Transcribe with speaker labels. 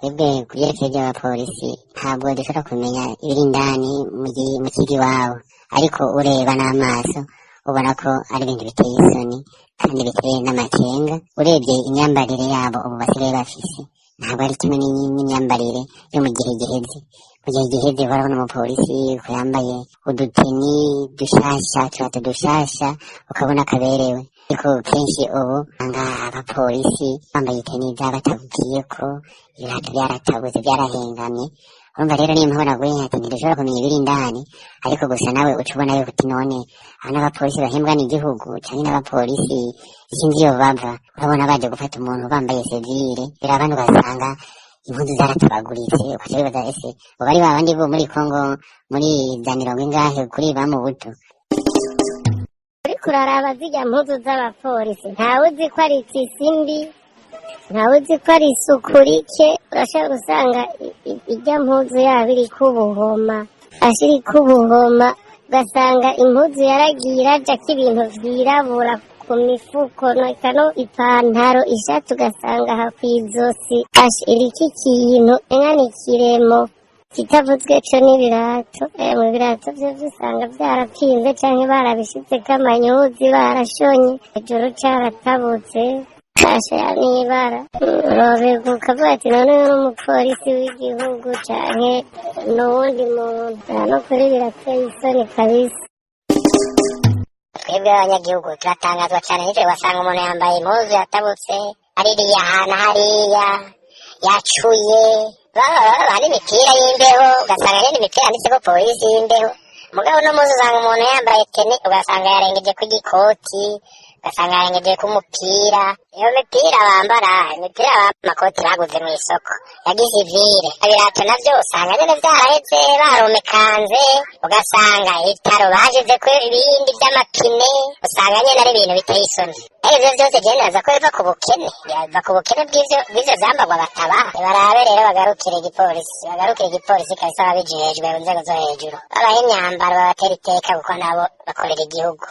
Speaker 1: Twebwe kuvyerekeye vy'abapolisi, ntabwo dushobora kumenya ibiri indani mu kigo iwabo, ariko ureba n'amaso ubona ko ari ibintu biteye isoni kandi biteye n'amakenga. Urebye imyambarire yabo ubu basigaye bafise, ntabwo ari kimwe n'imyambarire yo mu gihe giheze. Mu gihe giheze urabona umupolisi ko yambaye uduteni dushasha, uturato dushasha, ukabona kaberewe, ariko kenshi ubu usanga abapolisi bambaye iteni zabatabukiyeko, ibirato byaratabutse, byarahengamye. Urumva rero, niyo mpamvu naguye ati ntidushobora kumenya ibiri indani, ariko gusa nawe uca ubona yuko uti: none aba n'abapolisi bahembwa n'igihugu canke n'abapolisi sinzi iyo bava? Urabona baje gufata umuntu bambaye civil, birabandi ugasanga impuzu zaratabaguritse, ukaca wibaza: ese bo bari babandi bo muri Kongo muri za mirongo ingahe kuri ba Mobutu?
Speaker 2: Uriko uraraba zirya mpuzu z'abapolisi, ntawe uzi ko ari tissu mbi, ntawe uzi ko ari isuku rike. Urashobora gusanga irya mpuzu yabo iriko ubuhoma, ashiriko ubuhoma, ugasanga impuzu yaragiye irajako ibintu vyirabura ku mifuko, eka no ipantaro, ishati, ugasanga aha kw'izosi iriko ikintu enga ni ikiremo kitavuzwe co n'ibirato. Mu birato vyo usanga vyarapfimvye canke barabishizeko amanyuzi, barashonye hejuru, caratabutse, kasha n'ibara. Urobegwa ukavuga ati: none uyu ni umupolisi w'igihugu canke n'uwundi muntu? No kuri birateye isoni kabisa.
Speaker 1: Twebwe abanyagihugu turatangazwa cyane n'ivyo. Ugasanga umuntu yambaye impuzu yatabutse, aririye ahantu hariya yacuye, baba n'imipira y'imbeho, ugasanga nyene imipira yanditseko polisi y'imbeho. Mugabo uno munsi usanga umuntu yambaye tenue, ugasanga yarengeje ku gikoti, ugasanga yarengeje ku mupira. Iyo mipira bambara, imipira, amakoti baguze mu isoko yagize ivire. Ibirato navyo usanga nyene vyaraheze, baromekanze, ugasanga ibitaro bashizeko ibindi vy'amapine, usanga nyene ari ibintu biteye isoni. Ariko ivyo vyose je nibaza ko biva ku bukene, biva ku bukene bw'ivyo vyambarwa batabaha. Barabe rero bagarukire igipolisi, bagarukire igipolisi kabisa, ababijejwe mu nzego zo hejuru, babahe imyambaro, babatera iteka, kuko nabo bakorera igihugu.